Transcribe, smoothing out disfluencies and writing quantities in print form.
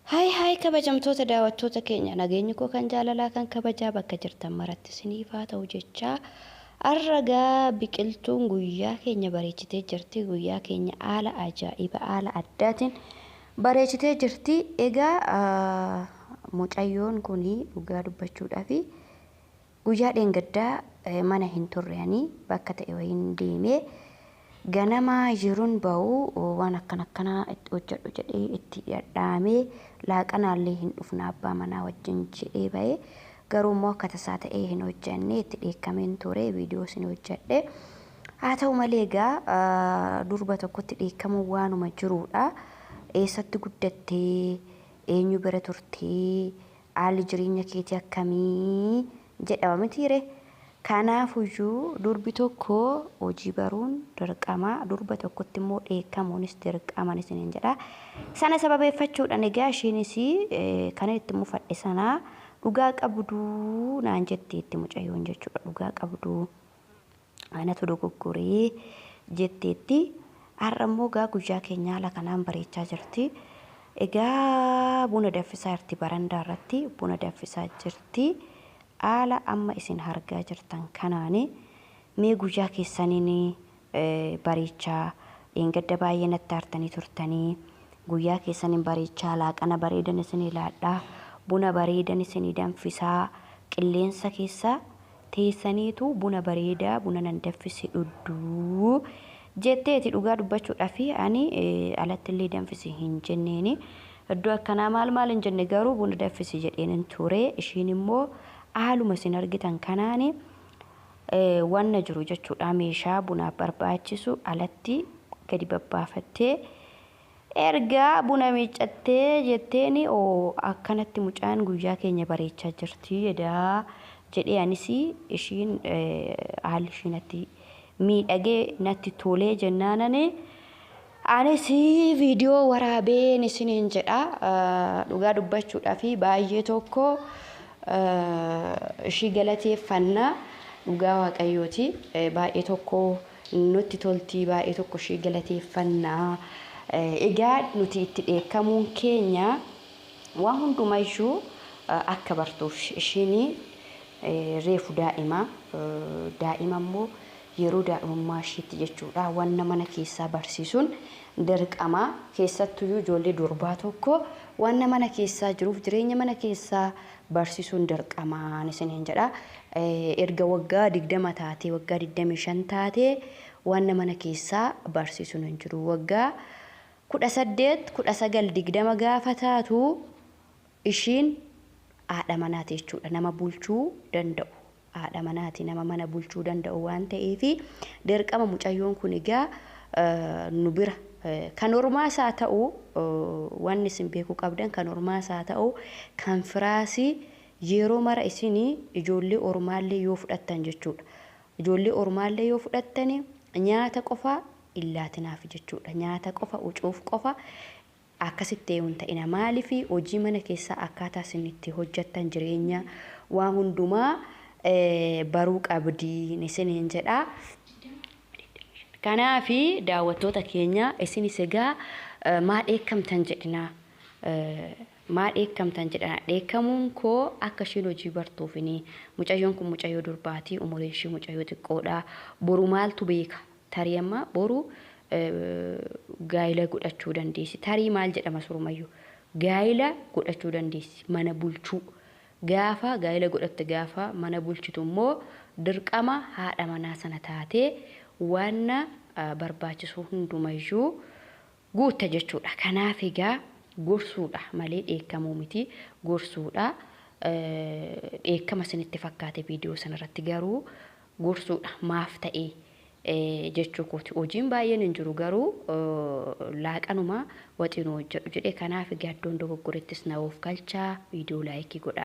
Haay haay kabajamtoota daawwattoota keenya, nageenyi koo kan jaalalaa kan kabajaa bakka jirtan maratti isiniif haa ta'u jechaa, har'a gaa biqiltuun guyyaa keenya bareechitee jirti. Guyyaa keenya haala ajaa'iba haala addaatiin bareechitee jirti. Egaa mucayyoon kun dhugaa dubbachuudhaaf guyyaa dheengaddaa mana hin turre, bakka ta'e wayiin deemee ganama yeroon bahu waan akkana akkanaa itti hojjedhu jedhee itti dhadhaamee laaqanaallee hin dhufna abbaa manaa wajjin jedhee bahee, garuu immoo akka tasaa ta'ee hin hojjenne, itti dheekkameen ture, viidiyoo isin hojjedhe. Haa ta'u malee egaa durba tokkotti dheekkamuun waanuma jirudha. Eessatti guddattee, eenyu bira turtee, haalli jireenya keetii akkamii jedhama mitiire. Kanaafuyyuu durbi tokko hojii baruun dirqama. Durba tokkotti immoo dheekkamuunis dirqama isiniin jedha. Sana sababeeffachuudhaan egaa isheenis kan itti mufadhe sanaa dhugaa qabduu naan jetteetti mucayyoon jechuudha. Dhugaa qabduu, anatu dogoggoree jetteetti. Har'a immoo egaa guyyaa keenya haala kanaan bareechaa jirti. Egaa buna danfisaa jirti, barandaa irratti buna danfisaa jirti. Haala amma isin argaa jirtan kanaani mee guyyaa keessaniin bareechaa. Dheengadda baay'ee natti aartanii turtanii, guyyaa keessaniin bareechaa, laaqana bareedan isinii laadhaa, buna bareedan isinii danfisaa, qilleensa keessa teessaniitu buna bareedaa buna nan danfisi dhudduu jetteeti. Dhugaa dubbachuudhaaf ani alatti illee danfisi hin jenneeni, iddoo akkanaa maal maal hin jenne, garuu buna danfisi jedheen hin ture. Ishiin immoo haaluma isin argitan kanaani wanna jiru jechuudha, meeshaa bunaaf barbaachisu alatti gadi babbaafattee ergaa buna miiccattee jetteeni, oo akkanatti mucaan guyyaa keenya bareechaa jirti edaa jedhee, anis ishiin haalli ishii natti miidhagee natti tolee jennaanani anis viidiyoo waraabeen isiniin jedha. Dhugaa dubbachuudhaaf baay'ee tokko ishii galateeffannaa, dhugaa waaqayyooti, baay'ee tokko nutti toltii, baay'ee tokko ishii galateeffannaa. Egaa nuti itti dheekkamuun keenya waan hundumayyuu akka bartuuf. Ishiin reefu daa'ima, daa'ima immoo yeroo daa'imummaa ishiitti jechuudha wanna mana keessaa barsiisuun dirqama. Keessattuyyuu ijoollee durbaa tokko wanna mana keessaa jiruuf jireenya mana keessaa barsiisuun dirqamaan isiniin jedha. Erga waggaa 20 taatee, waggaa 25 taatee wanna mana keessaa barsiisuun hin jiru. Waggaa 18, 19, 20 gaafa taatu ishiin haadha manaati jechuudha, nama bulchuu danda'u, haadha manaati, nama mana bulchuu danda'u waan ta'eef dirqama. Mucayyoon kun egaa nu bira kan ormaas haa ta'u, wanni isin beekuu qabdan, kan ormaas haa ta'u kan firaasii, yeroo mara isin ijoollee ormaallee yoo fudhattan jechuudha, ijoollee ormaallee yoo fudhattani nyaata qofa illaatinaaf jechuudha. Nyaata qofa ucuuf qofa akkasitti hin ta'ina. Maaliif? Hojii mana keessaa akkaataa isin itti hojjettan, jireenya waan hundumaa baruu qabdii isiniin jedha. Kanaafi daawwattoota keenya, isinis egaa maa dheekkamtan jedhina, maa dheekkamtan jedhina. Dheekkamuun koo akka ishiin hojii bartuufini. Mucayyoon kun mucayyoo durbaatii, umuriin ishii mucayyoo xiqqoodha. Boru maaltu beeka? Tarii amma boru gaayila godhachuu dandeessi. Tarii maal jedhama, surumayyuu gaayila godhachuu dandeessi. Mana bulchuu gaafa gaayila godhatte, gaafa mana bulchitu immoo dirqama haadha manaa sana taatee waan barbaachisu hundumayyuu guutta jechuudha. Kanaaf egaa gorsuudha malee dheekkamuu miti, gorsuudha. Dheekkama isinitti fakkaate viidiyoo sanarratti, garuu gorsuudha. Maaf ta'ee jechuu kooti. Hojiin baay'een hin jiru, garuu laaqanuma waxiinuu hojjedhu jedhe. Kanaaf egaa iddoon dogoggorettis na of galchaa, viidiyoo like godha.